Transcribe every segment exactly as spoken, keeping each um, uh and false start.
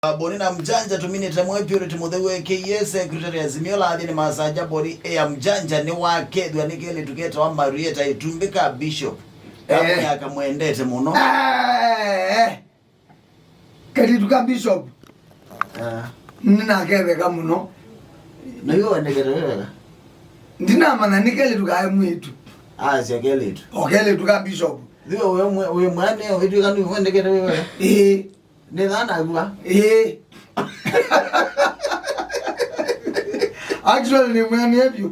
Boni na Mjanja tũminĩte mwe Purity Mũtheu aka Secretary Azimio la Athĩni Masanja. Boni ya Mjanja nĩwakethw'a nĩ kelĩtu ketawa Marieta Itumbĩ ka Bishop. Kamwe akamwendete mũno. Eh, kelĩtu ka Bishop. Ah. Nĩnaketheka mũno. Na iwe wendekete wĩweka? Ndinamanya nĩ kelĩtu kae mwĩtu. Asya kelĩtu. O kelĩtu ka Bishop. Thiwe wĩ mwe-, wĩ mwane, wĩtwĩka nĩ wendekete wĩweka? Ĩĩ. Nĩ thana agua. Ĩĩ. Actually, nĩ mwene vyũ.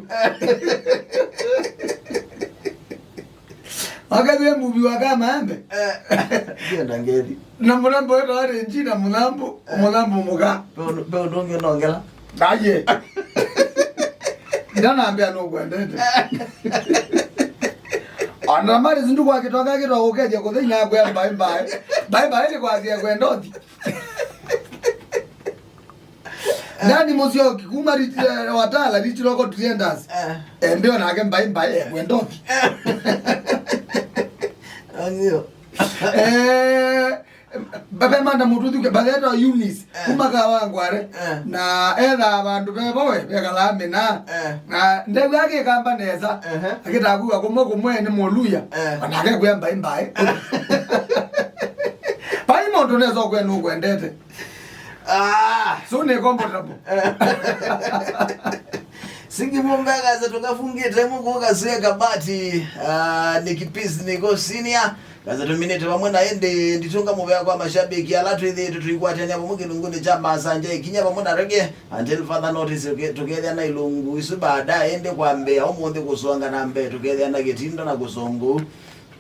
Akethie mũvi wa kamaembe. Eh, ndienda ngethi. Na mũlambo wetwa arĩ njina mũlambo, eh, mũlambo mũka. Pe ũndũ, pe ũndũ ũngĩ ũnongela. Aye. Ndanambĩa nũkwendete. Ona mali zindu kwa kĩtoka kĩtoka ũkethia kũthĩi na kwĩa mbaĩ mbaĩ. Mbaĩ mbaĩ nĩ kwasya kwenda ũthi. Ndani Musyoki kuma Rich-, eh, Watala, Rich Local Traders. Eh. Eh, mbio nake mbaĩ mbaĩ, eh, kwenda ũthi. Angio. Eh, Baba manda mũtũthuke, bathetwa Eunice, eh, kuma Kawangware, eh, na etha vandũ vevo we, vekalaa mĩna. Eh. Na ndew'a akĩkamba nesa, ehe, akĩtaa kuwa kũmwe kũmwe nĩ Mũluya, eh, onake kwĩa mbaĩ mbaĩ. Vai mũndũ nesa ũkwĩa nũkwendete. Ah. So nĩ comfortable. Eh. Singi Mumbe akaza tũkafungĩte mũkũ kasue kabati, ah, nĩ kipisi nĩko senior. Kaza tũminĩte vamwe na ĩndĩ nditunga mũvea kwa mashabiki ala twĩthĩĩtwe tũikwatania vamwe kĩlungunĩ kya Masanja ĩkinya vamwe na Reggae until further notice, tũke-, tũkethĩa na ilungu isu baadaye, ĩndĩ kwambĩa ũmũnthĩ kũsonga na mbee tũkethĩa na kĩtindo na kũsũngũ.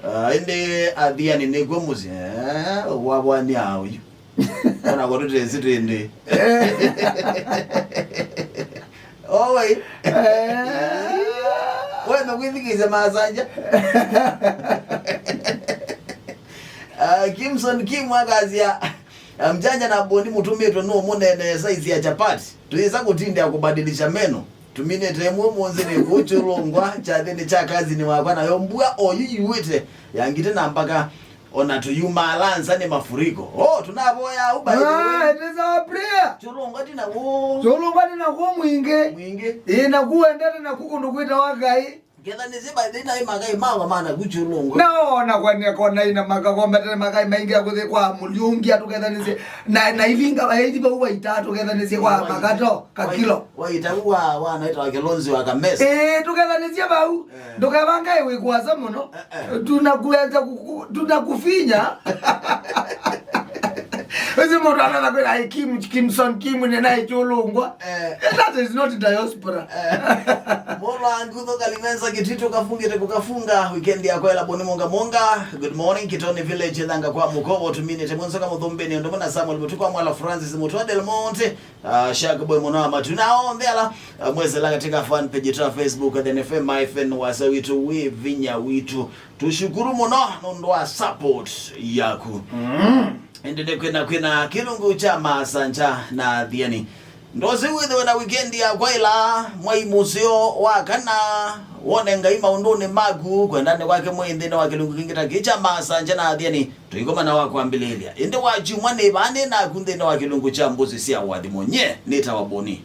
Ah, ĩndĩ Athiani nĩkw'o mũsyĩ, eh, wavwania ũyu. Ona kwa tũtesi twĩndĩ. Owei. Eh. Wenda kwĩthikĩĩsya Masanja. Ah, Kimson Kim akasya, ah, Mjanja na Boni mũtũmĩtwe nũmũnene size ya chapati. Tũyĩsa kũtindĩa kũbadilisha menu. Tũminĩte ĩmwe ũmũnthĩ nĩ kũu Kyũlũngwa, kyathĩnĩ kya kazini wakwa, nayo mbua oyu yuĩte yangite na mpaka ona tũyumaala nza nĩ mafuriko. Oh, tunavoya au by the way. Ah, it is our prayer. Kyũlũngwa ti nakuo. Kyũlũngwa ti nakuo mwingĩ. Mwingĩ. Ĩ, nakuo wendete naku kũndũ kwĩtawa Ngai. Kethanĩsye by the way, naĩ makai mawa mana ku Kyũlũngwa. Na ona kwa nĩ kona ina makakombete makai maingĩ akũthi kwa mũliũngi atũkethanĩsye. Na, na ilinga, eh, ithi vau waita atũkethanĩsye kwa makato. Kakilo. Waita wa, wa naita wa Kilonzi wa Kamesa. Eh, tũkethanĩsye vau. Eh. Ndũkavangae wĩ kũasa mũno. Eh, eh. Tunakuenza kuku-, tunakufinya. Ũcio mũndũ anatha kwĩra, "Ai, Kim, Kimson Kim nĩ naĩ Kyũlũngwa." Eh. Eh, that is not diaspora. Eh. Mola ngutho kalimenza kitito kafungite kukafunga. Weekend ya kwela Boni Monga Monga. Good morning, Kitoni Village, Thanga kwa Mukovo, tuminĩte mwenzoka Muthumbini, ndomona Samuel Mutukwa, Mwala Francis Mutwa Del Monte. Ah, Shark Boy mũno wa matu na onthe ala, ah, mwesela katika fan page ta Facebook, Athiani F M, my fan wasa witũ wĩ vinya witũ. Tushukuru mũno nũndũ wa support yaku. Mm. Endele kwĩna, kwĩna kĩlungu kya Masanja na Athiani. Ndosi wĩthĩwe na weekend ya kwaĩla mwai mũseo wa kana wone Ngai maũndũnĩ maku, kwendani kwake mwĩ nthĩnĩ wa kĩlungu kĩngĩ ta kĩ kya Masanja na Athiani. Tũikomana wa kwambĩlĩĩlya. Ĩndĩ wa kyumwa nĩ vaa nĩ naku nthĩnĩ wa kĩlungu kya mbũsĩ sya ũathimo. Nye nĩtawa Boni.